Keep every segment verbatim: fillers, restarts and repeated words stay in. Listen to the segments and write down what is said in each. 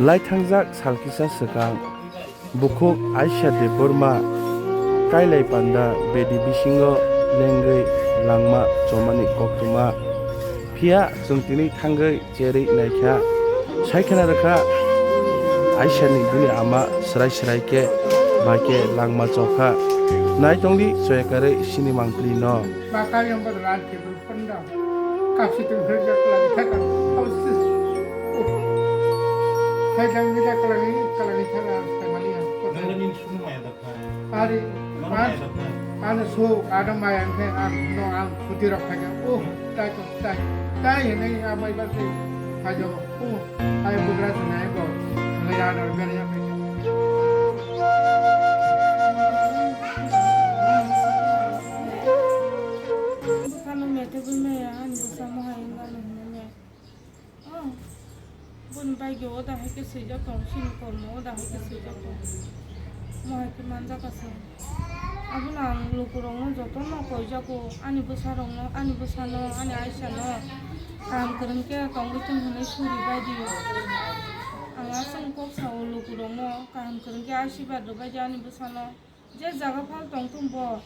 Laithangjak sal kisa swkang, bukhuk Aisha Debbarma kailai panda bedi bisingo lengwi langma chomani koktwma. Phiya chwng tini thangwi cherwi naikha, saikhwna rwkha Aisha ni bini ama swrai swrai khe bai khe langma chokha. Naitongdi choyakarwi sini mangpili no. Bakari ang bodo ran kebel panda. Kapsi tong hoi jak lagi thaka. Kapsi. Hai jang ni jak lagi, kalagi thaka, hai mali ang. Nang ni sunu maya da kha. Ari, Manu an, maya da kha. An so, ada maya ang khe, an no ang phuti rok thaka. Oh, tai ko, tai. Tai hene amai ba se. Hajo. Oh, ai bugra sunai ko. Ngai ya dor bere ya. Bwsano mete bwmaya ani bwsa mohai wngano hinwi. Oh, boni bagyo o da hai khe swijak tong, chini kormo o da hai khe swijak tong. Mohai khe manjak aswk. Abono ang lukurokno jotono koijago, ani bwsarokno, ani bwsano, ani Aisha no kaham kwrwng khe tongwi thung hwnwi suri bai di. Ang aswk kok sao lukurokno kaham kwrwng khe asirwad rwbai di ani bwsano. Je jaga phal tongthung bo,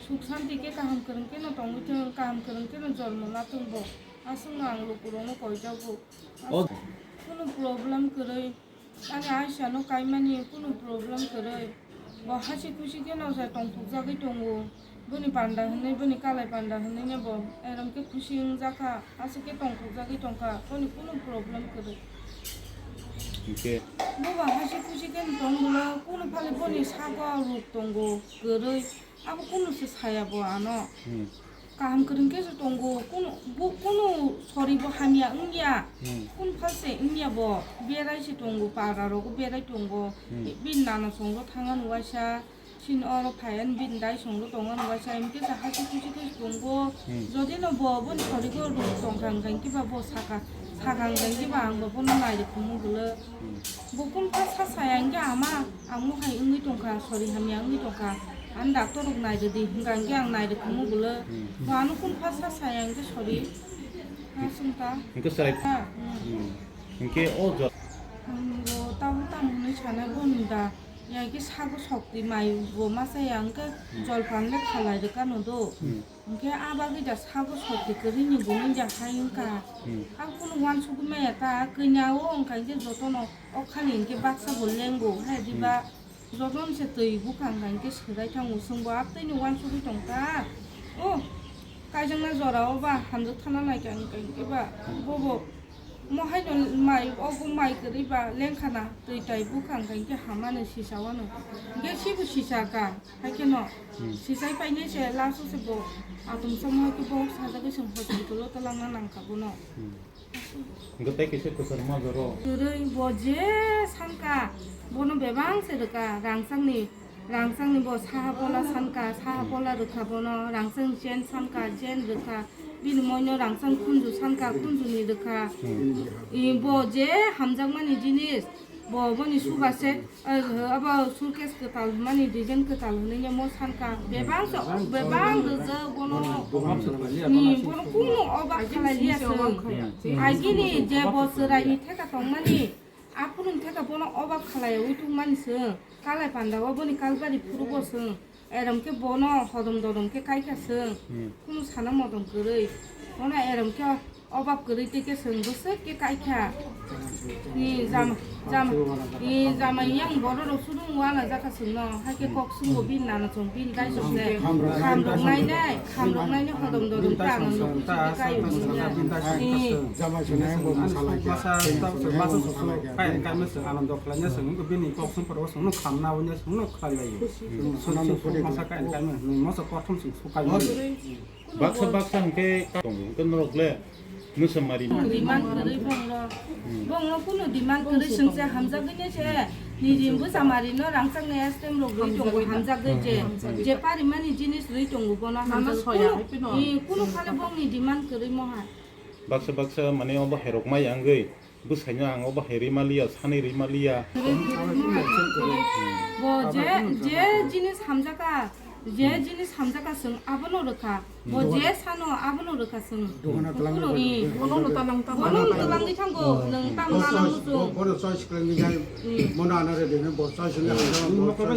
suk santi khe kaham kwrwng kheno tongwi thung, kaham kwrwng kheno jormo lathung bo. Aswkno ang lukurokno koijago. O- Aswk kunu problem kwrwi, ani Aisha no kaimani kunu problem kwrwi. Bo hasi khusi kheno je tongthokjagwi tongo. Boni panda hwnwi, boni kalai panda hwnwi no bo erom khe khusi wngjakha. Aswk khe tongthokjagwi tongkha, boni kunu problem kwrwi. Hwnkhe? Bo ba hasi khusi khe tong bwla, kunu phali boni sago ruk tongo kwrwi, abo kunu se saya bo ano. Hmm. Kaham kwrwng khe se tongo, kunu, bo kunu sori bo hamya wngya, Hmm. kunu phal se wngya bo, berai se tongo, para rogo berai tongo, Hmm. bini nana songro thangani waisa. Chini oro phai ani bini dai songro tongo, ani waisa himkhe se hasi khusi khe tongo. Hmm. Jodi no bo boni sorigo ruk tongkha, hwnkha hwnkhe ba bo sakha, sakha hwnkha hwnkhe ba ang bo bono nairwkhumu bwle. Hmm. Bo kunu kha sa saya hwnkhe ama, ang mohai wngwi tongkha, sori hamya wngwi tongkha. Ani doctor rok nairwdi hwnkha hwnkhe ang nairwkhumu bwle. Hmm. Bo ano kunu kha sa saya hwnkhe sori. Ha sungta. Hwnkhe chwrai. Ha, hmm. Hmm. Hwnkhe o jo- Ang bo tamo tamo hwnwi sana boni da. Ya khe sago sokti mai bo masa ya hwnkhe Hmm. jolpan le khalai rwkha no do. Hmm. Hwnkhe a bagwi da sago sokti kwrwini bumung ja hai wngkha. Hmm. Ang kunu uansugwi maya ta kwina o wngkha hwnkhe jotono o khali hwnkhe baksa bo lengo hai diba Hmm. jotono se twi bukhang hwnkhe swrai thango chwngbo a twini uansugwi tong ta. O kaijakna jora o ba hamjwk thana naikha hwnkhe ba Hmm. bobo Mo haino mai, obo mai kwrwi ba lengkhana twi tai bukhang khai khe hamano sisawano. Hwnkhe sibo sisaka, hai kheno Hmm. sisai painai se last o se bo atomsa mo hai khe bohok sajagwi chwng hospital o twlangna nangkha bono. Hmm. Hwnkhe tei kisa kwchar ma joro? Kwrwi bo je sanka, bono bebak se rwkha rangchakni. Rangchakni bo saha pola sanka, saha pola rwkha bono, rangchakni chain sanka, chain rwkha, bini moino rangchak khunju sanka, khunjuni rwkha. Hmm. I bo je hamjakmani jinis, bo boni suba set, eh, abo suitcase kwtal hwnmani design kwtal hwnwi mo sanka, bebak se, bebak rijak bono. Ni bono kunu obak khalai liya se. Hmm. Agini je bo chwrai ni theka tongmani, Aphuru wngkha khe bono obak khalaiwi tongmani se, kalai panda o boni kalbari phurugo se, erom khe bono hodom dodom khe kaikha se, Hmm. kunu sana modom kwrwi. Bono erom khe obak kwrwi tei khe se bwswk khe kaikha. Ni jama, jama, ni jama yang borok rok sudung wana jakha se no, hai khe kok sungo bini nana chong bini dai chong se, kham rok nai nai, kham rok nai nai hodom dodom ta ano nukho se kai. Ni. Jama se nai bo masala khe. Masa, masa, masa, Kain kaima se anando khlaina se wngkha, bini kok song poro song no khamna wngya song no khlai lai. Song song masa kain kaima no masa kothom song sukai. Baksa baksa hwnkhe tong hwnkhe norok le mwsa mari. Demand kwrwi bongno. Bongno kunu demand kwrwi songse hamjagwi ne se. Niji bwsa mari no rangchak ne stem rok rwi tongo hamjagwi je. Je parimani jinis rwi tongo bono hamjagwi. Kunu, i, kunu phale bongni demand kwrwi moha. Baksa baksa mane obo herok mai yangwi. Bwsaino ang obo hai rwi maliya, sanwi rwi maliya. Bo je, je jinis hamjaka, je jinis hamjaka chwng abono rwkha. Bo je sano abono rwkha chwng. Dogana twlang Kuno ni. Bono no talang tang. Bono no twlangwi thango, nwng tamo nana muchung. Bono choice khlai ni jai. Hmm. Mono ano re de, bo choice ni hamjak,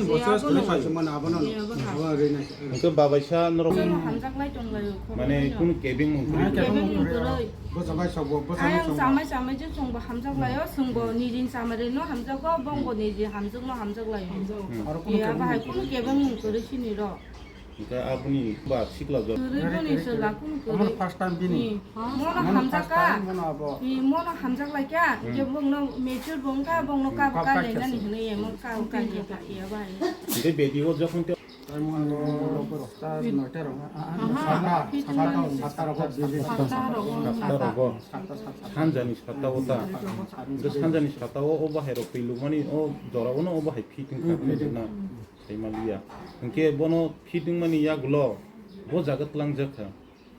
bo choice ni hamjak, mono abono. Abono re nai. Hwnkhe babaisa norok. Jono hamjak lai tong lai o, mane khobor kunu kebeng mung kwrwi. Kebeng mung kwrwi. Bo jabai sok bo, bo jabai sok bo. Ayang chamai chamai je chwng bo hamjak lai o, chwng bo nijin chamai rwi no hamjak o, bong bo niji hamjak no hamjak lai o. Hmm. Oro kunu kebeng mung kwrwi. Iya bahai kunu kebeng mung kwrwi sini rok. Hwnkhe aboni ba sikla jor. Kwrwi boni chwla kunu kwrwi. Mono first time bini. Ni, mono hamjak ka. Ni, mono hamjak lai kha. Hwnkhe bongno mature bo wngkha, bongno ka bo ka lenani hwnwi emo ka bo ka ni ta iya bahai. Hwnkhe bedi o jokhon te. Aha, sata, sata, sata rogo. Sata rogo. Sata, sata, sata. Sanjani sata o ta. Hwnkhe sanjani sata o, o bahai rok twi lukmani o jora o no o bahai fit wngkha hwnwi na. Saimaliya. Hwnkhe bono fit wngmani yagulo bo jaga twlangjak kha.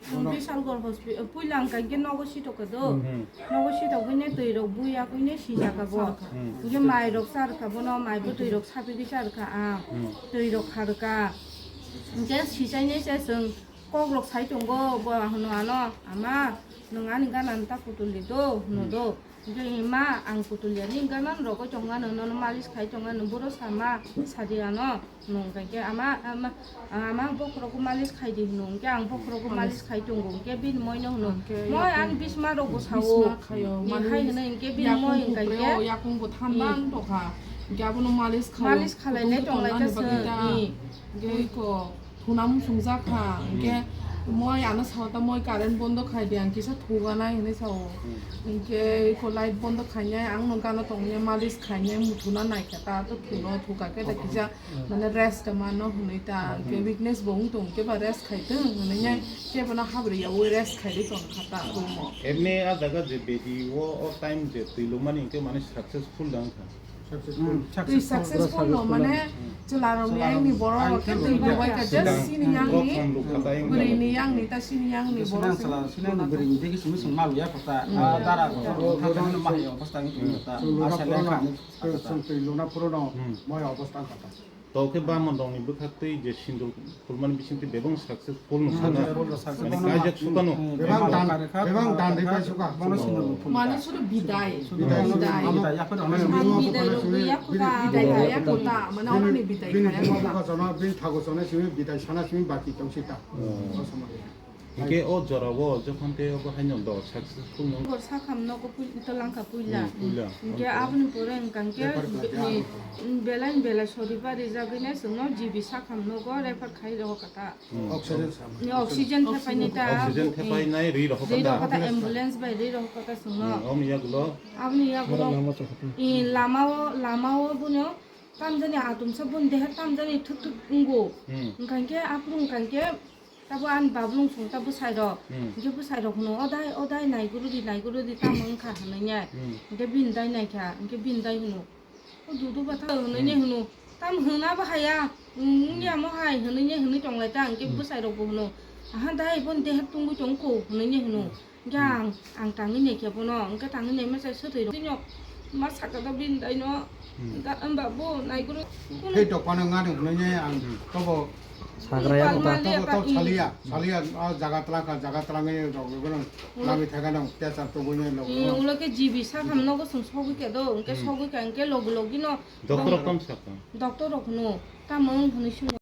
Ang Bishalgarh hospital, puila ang kaike nogo sitok kha do. Hmm. Nogo sitok bini twi rok buya kuine sijak kha bo. Hmm. Hwnkhe mai rok char kha bono, mai bwtwi rok sapigwi char kha ang. Hmm. Twi rok khar kha. Hwnkhe sichaini se chwng kok rok sai tongo, bo hwno ano, "Ama, nwng ani gana ta putuli do," hwno do. Hwnkhe ima ang putuliyani gana rogwi tongano, nono malis khai tongano, boro sama sadi ano, nwng khaikhe ama, ama, ama bokhorogo malis khaidi hwno, hwnkhe ang bokhorogo malis khai tongo, hwnkhe bini moino hwno, "Moi ani bisma rokbo sao." Bisma khaio, ni hai hwno, hwnkhe bini moi hwnkha khe yakung bo thandan tokha, hwnkhe abono malis khaio. Malis khalainai tonglaikha chwng. Hwnkhe iko. Thuna muchungjak kha, hwnkhe moi ano sao ta moi current bondo khai di, ang kisa thuganai hinwi sao. Hmm. Hwnkhe iko light bondo khainai, ang no gana tongwi malis khainai, muthuna naikha ta, to thuno thuka khe ta kisa mane rest mano hwnwi ta, hwnkhe weakness bo wng tong khe ba rest khai tong hwnwi nai khe bono habri yaui rest khai di tong kha ta room o. Emni a jaga je bedi o, o time je twi lukmani hwnkhe mane successful da wngkha. Twi successful no mane chwla rok ni ayang ni borok rok khe twi lubai kha je sini yang ni bwrwi ni yang ni ta sini yang ni borok se. Sinang bwrwi ni degi simi sung malu ya kota. Dara kota thang thang ma ya obostha ni kota. Asa le kha. Sung twi luna puro no mo ya obostha kota. To khe bamon rok ni bwkha twi je sindur Kulmani bisingtwi bebak successful no sana. Mane kaijak sukano. Bebak dan, bebak dan ripai suka. Mane sudu bidai. Bidai. Bidai. Bidai rok ya kota. Bidai ya kota. Mane ono ni bidai kaya kota. Bini thago sana simi bidai sana simi baki tong sita. Hingke o jora o jokhon te obo haino do successful no. Bor sakham nogo pui-, talangkha puila. Puila. Hingke aboni pore hingka hingke belai belai soriba rijagwi nai chwngno G B sakham nogo refer khai rw kha ta. Oxygen sama. Ni oxygen thepai ni ta. Oxygen thepai nai ri rohor kata. Ri rohor kata ambulance bai ri rohor kata sungno. Hmm, om yagulo. Aboni yagulo. Lama o, lama o buno tamjani atumsa bun dehe tamjani thuk thuk ungo. Hmm. Hingkha hingke aphuru hingkha hingke tabo ani bablung sung ta bwsai rok. Hmm. Hingke bwsai rok hino odai odai naiguru di naiguru di tamo wngkha hinui nai. Hmm. Hingke bini dai naikha hingke bini dai hino. O dudu bata hwnwi ne hwno. Tam hwna bo haya. Wngya mo hai hwnwi ne hwnwi tong lai ta. Hwnkhe bwsai rok bo hwno. Aha dai bo dehe tungwi tong kho hwnwi ne hwno. Hwnkhe ang, ang tangwi nai khe bono. Hwnkhe tangwi nai masa swtwi rok. Tino ma saka do bini dai no. Hwnkhe hwnba bo nai guru. Hei dopano ngani hwnwi ne ang tobo Sagra ya kota. Tobo tok saliya, saliya, ah, jaga twlang kha, jaga twlangwi rok rok no lami thaka no, tesa tubui no lok. Ulo khe G B sakham nogo song sogwi khe do, hwnkhe sogwi kha, hwnkhe logi logi no. Doctor rok tam sakha. Doctor rok no, tamo wng hwnwi swngo.